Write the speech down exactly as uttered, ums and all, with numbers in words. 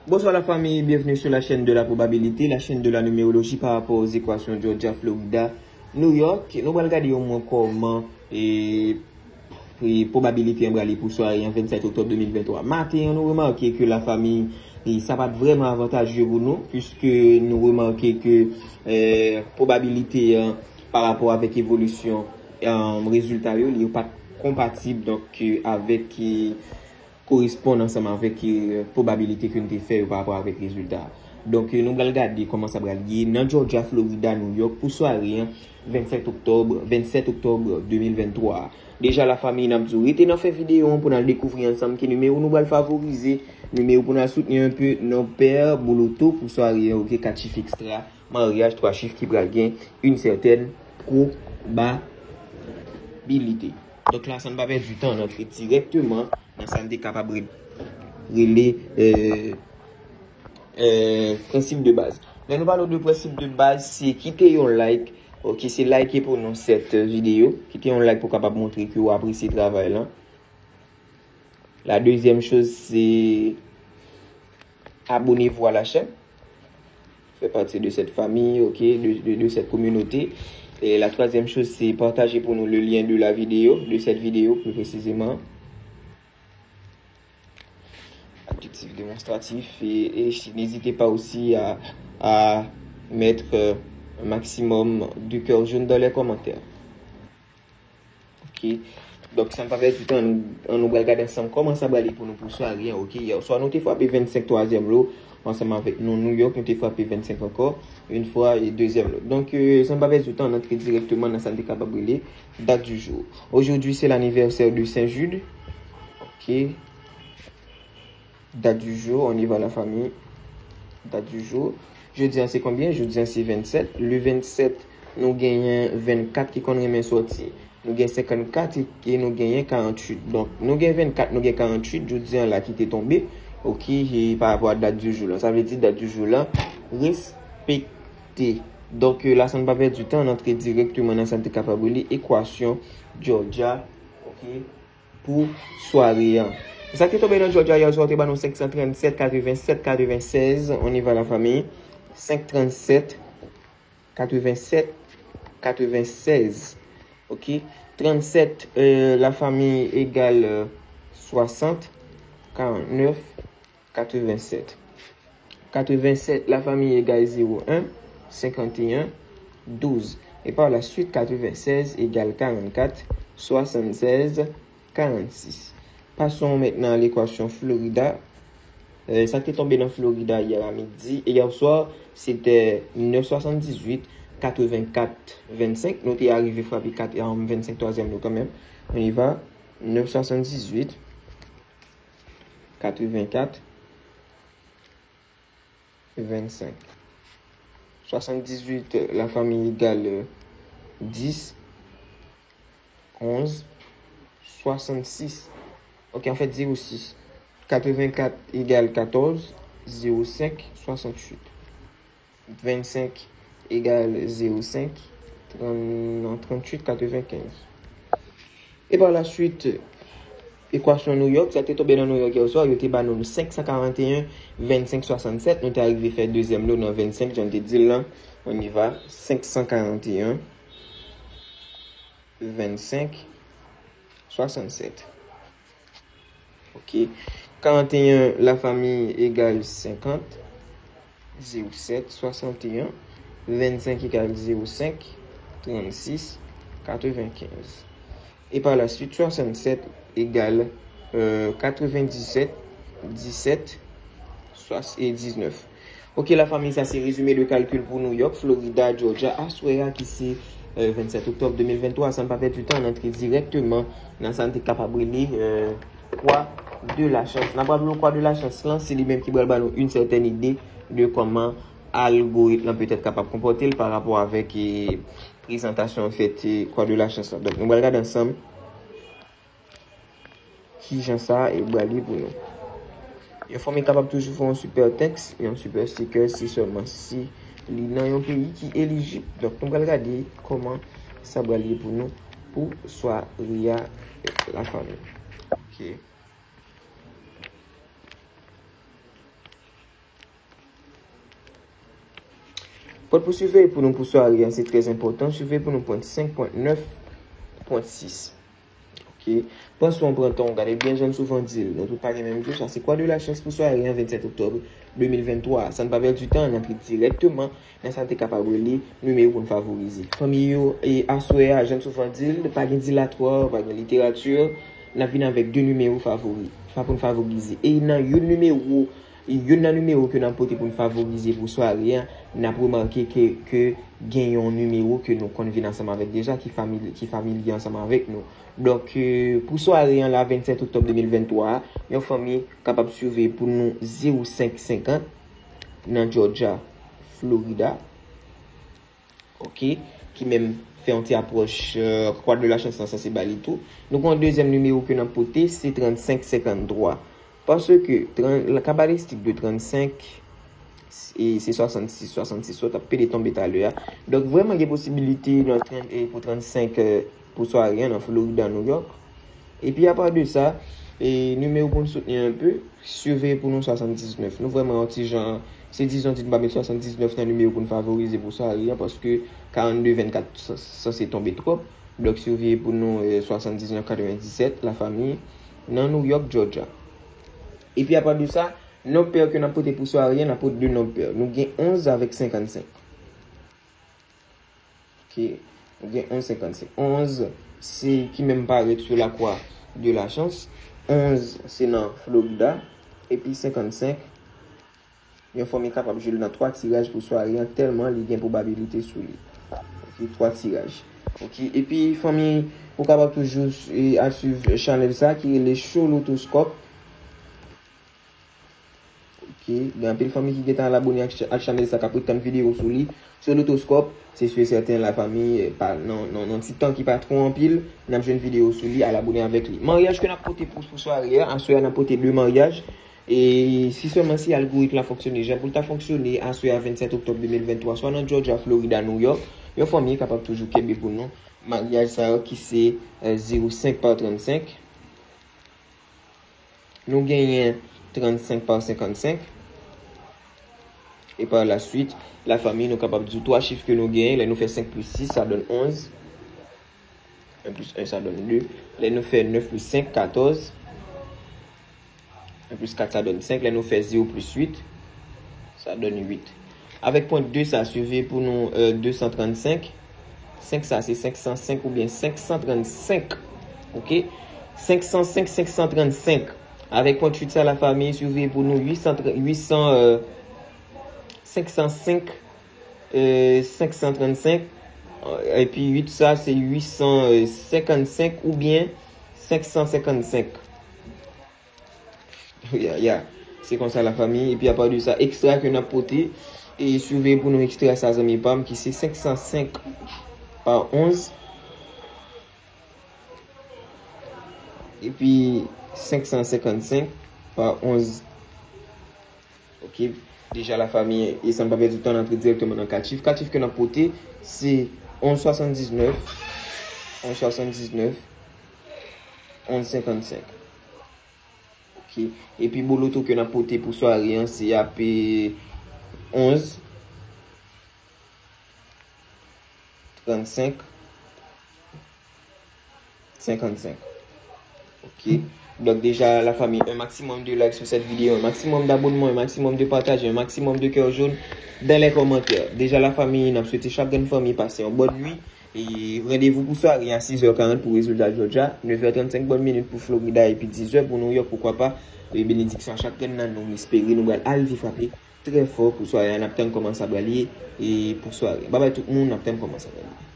Bonsoir la famille, bienvenue sur la chaîne de la probabilité, la chaîne de la numérologie par rapport aux équations Georgia, Florida, New York. Nou pral gade yon mwen kòman e, e pwobabilite an pral ye pou sware an vennsèt oktòb de mil venntwa. Maten an, nou remake ke la famille, e sa pa t vrèman avantaje pou nou, puiske nou remake ke e, pwobabilite an pa rapò avèk evolisyon e, rezilta yo, li yo pa t konpatib donk e, avèk e, koresponn ansanm avèk e, pwobabilite ke n te fè yo pa rapò avèk rezilta a. Donk, e, nou pral gade kòman sa pral ye nan Georgia, Florida, New York pou sware an vennsèt oktòb, vennsèt oktòb de mil venntwa a. Deja, la famille, n ap di w, rete nan fen videyo an pou n al dekouvri ansanm ki nimewo nou pral favorize, nimewo pou n al soutni enpe, non pè, bouloto pou sware an, oke, kat chif ekstra, maryaj, twa chif ki pral gen yon sètèn pwobabilite. Donk la, san n pa pèdi tan, n antre dirèkteman nan sa n te kapab re-, rele e, e, prensip de baz. Lè nou pale de prensip de baz, se kite yon like, oke, se like pou nou sèt videyo, kite yon like pou kapab montre ke w apresye travay lan. La deuxième chose, c'est abonnez-vous à la chaîne. Faites partie de cette famille, ok, de, de, de cette communauté. Et la troisième chose, c'est partager pour nous le lien de la vidéo, de cette vidéo plus précisément. Adjektif démonstratif. Et, et n'hésitez pas aussi à, à mettre euh, un maximum de cœur jaune dans les commentaires. Ok. Donk, san pa pèdi tan, an nou, an nou pral gade ansanm kòman sa pral ye pou nou pou sware an, ok. Yè swa, nou te frape vennsenk twazyèm lo, ansanm avèk nou, New York, nou te frape vennsenk ankò, yon fwa, e dezyèm lo. Donk, euh, san pa pèdi tan, n antre dirèkteman nan sa n te kapab rele date du jour. Aujourd'hui, c'est l'anniversaire de Saint Jude. Ok. Date du jour, on y va la famille. Date du jour. Jodi an se konbyen? Jodi an se vennsèt. Le vennsèt, nou genyen vennkat ki konn renmen sòti. Nou gen senkannkat e nou genyen karanntuit. Donk, nou gen vennkat, nou gen karanntuit, jodi an la ki te tonbe. Ok, e pa rapò a date du jour lan. Sa vle di date du jour lan respekte. Donk, la san n pa pèdi tan, n antre dirèkteman nan sa n te kapab rele ekwasyon Georgia. Ok. Pou sware an. Sa ki tonbe nan Georgia yè swa te ban nou senk san trannsèt, katrevensèt, katrevensèz. On y va la famille. Senk trannsèt, katrevensèt, katrevensèz. Ok. Trannsèt, euh, la famille, egal euh, swasant, karannèf, katrevensèt. Katrevensèt, la famille, egal zewo en, senkanteyen, douz. E pa la suite, katrevensèz egal karannkat, swasannsèz, karannsis. Passons maintenant à l'équation Florida. Euh, sa ki te tonbe nan Florida yè a midi, e yè swa, se te nèf swasanndizwit, katrevennkat, vennsenk. Nou te arive frape kat, euh, vennsenk twazyèm lo kanmenm. On y va. Nèf swasanndizwit, katrevennkat, vennsenk. Swasanndizwit, la famille, egal euh, dis, onz, swasannsis. Ok, an fèt, zewo sis. Katrevennkat egal katòz, zewo senk, swasanntuit. Vennsenk egal zewo senk, trann, non, tranntuit, katrevenkenz. E pa la suite, ekwasyon New York, sa te tonbe nan New York yè swa, yo te ba nou senk san karanteyen, vennsenk swasannsèt, nou te arive fè dezyèm lo nan vennsenk, jan te di l lan, on y va, senk san karanteyen, vennsenk, swasannsèt. Ok. Karanteyen, la famille, egal senkant, zewo sèt, swasanteyen. Vennsenk egal zewo senk, trannsis, katrevenkenz. E pa la suite, swasannsèt egal euh, katrevendisèt, disèt, swa- e diznèf. Ok, la famille, sa se rezime de kalkil pou New York, Florida, Georgia, aswè a ki se euh, vennsèt oktòb de mil venntwa. San n pa pèdi tan, n antre dirèkteman nan sa n te kapab rele euh, kwa de la chans. N ap rele kwa de la chans lan, se li menm ki pral ba nou yon sètèn ide de kòman algoritm lan petèt kapab konpòte l pa rapò avèk e, prezantasyon an fèt e, kwa de la chans lan. Donk, nou pral gade ansanm kijan sa e pral ye pou nou. Yon fanmi kapab toujou fè yon super thanks, yon super sticker, si sèlman si li nan yon peyi ki elijib. Donk, nou pral gade kòman sa pral ye pou nou pou sware a, la famille. Ok. Kot pou siveye pou nou pou sware an, se trè enpòtan. Siveye pou nou pwent senk, pwent nèf, pwent sis. Ok. Pran swen w, pran tan w, gade byen jan n souvan di l. Nou tout pa gen menm jou, sa se kwa de la chans pou sware an vennsèt oktòb de mil venntwa. San n pa pèdi tan, n antre dirèkteman nan sa n te kapab rele nimewo pou n favorize. Fanmi yo, e aswè a, jan n souvan di l, pa gen dilatwa, pa gen literati, n ap vin avèk de nimewo favori, fa pou n favorize. E nan youn nimewo, youn nan nimewo ke n ap pote pou n favorize pou sware an, n ap remake ke, ke gen yon nimewo ke nou konn vin ansanm avèk deja, ki famili-, ki familye ansanm avèk nou. Donk, e, pou sware an la, vennsèt oktòb de mil venntwa a, yon fanmi kapab siveye pou nou zewo senk senkant nan Georgia, Florida. Ok, ki menm fè yon ti apwòch, e, kwa de la chans lan sanse ba li tou. Nou gen yon dezyèm nimewo ke n ap pote, se trannsenk senkanntwa. Paske tran-, la kabalistik de trannsenk, e se swasannsis, swasannsis, sot ap pede tonbe talè a. Donk, vrèman, gen posibilite nan trant, e pou trannsenk, e, pou sware an nan Florida, New York. Epi, apa de sa, e, nimewo pou n soutni anpe, siveye pou nou swasanndiznèf. Nou vrèman yon ti jan, se dizon di n pa met swasanndiznèf nan nimewo pou n favorize pou sware an, paske karannde vennkat sa-, sanse tonbe twòp. Donk, siveye pou nou, e, swasanndiznèf katrevendisèt, lafanmi, nan New York, Georgia. Epi, apa de sa, nonb pè ke n ap pote pou sware an, n ap pote de nonb pè. Nou gen onz avèk senkannsenk. Ok, nou gen onz senkannsenk. Onz, se ki menm parèt sou lakwa de la chans. Onz, se nan Florida. Epi senkannsenk, yon fanmi kapab jwe l nan twa tiraj pou sware an, tèlman li gen pwobabilite sou li. Ok, twa tiraj. Ok, epi fanmi, ou kapab toujou, e, al swiv chanèl sa ki rele Show Lotoscope. Ok, gen anpil fanmi ki gentan al abone ak ch-, ak chanèl sa, k ap ret tann videyo sou li. Sou Lotoscope, se si e sèten lafanmi, e, pa, nan, nan, nan ti tan ki pa twò anpil, n ap jwenn videyo sou li, al abone avèk li. Maryaj ke n ap pote pou, pou sware a, aswè a n ap pote de maryaj. E si sèlman si algoritm la fonksyone jan pou l ta fonksyone, aswè a vennsèt oktòb de mil venntwa, swa nan Georgia, Florida, New York, yon fanmi kapab toujou kenbe pou nou maryaj sa yo ki se, e, zewo senk pa trannsenk. Nou genyen trannsenk pa senkannsenk. E pa la swit, lafanmi, nou kapab di w twa chif ke nou genyen. Lè nou fè senk plis sis, sa donn onz. En plis en, sa donn de. Lè nou fè nèf plis senk, katòz. En plis kat, sa donn senk. Lè nou fè zewo plis uit, sa donn uit. Avèk pwen de sa, siveye pou nou, e, de san trannsenk. Senk sa, se senk san senk oubyen senk san trannsenk. Ok? Senk san senk, senk san trannsenk. Avèk pwen uit sa, lafanmi, siveye pou nou uit san, uit san, e, senk san senk, e, senk san trannsenk. Epi uit sa, se uit san senkannsenk oubyen senk san senkannsenk. Ya, ya. Se konsa, lafanmi. Epi apa de sa, ekstra ke n ap pote, e siveye pou nou ekstra sa, zanmi pa m, ki se senk san senk pa onz. Epi senk san senkannsenk pa onz. Ok. Deja, lafanmi, e san n pa pèdi tan, n antre dirèkteman nan kat chif. Kat chif ke n ap pote, se onz swasanndiznèf, onz swasanndiznèf, onz senkannsenk. Ok. Epi boloto ke n ap pote pou sware an, se ap, e, onz, trannsenk, senkannsenk. Ok. Donk deja, lafanmi, un maximum de like sur cette vidéo, un maximum d'abonnement, un maximum de partage, un maximum de cœur jaune dans les commentaires. Deja, lafanmi, n ap swete chak grenn fanmi pase yon bòn nwi. E randevou pou sware a sis è karant pou rezilta Georgia, nèf è trannsenk bòn minit pou Florida, epi dis è pou New York, poukwa pa. E benediksyon a chak grenn nan nou, m espere nou pral arive frape trè fò pou sware a. N ap tann kòman sa pral ye, e pou sware a. Babay tout moun, n ap tann kòman sa pral ye.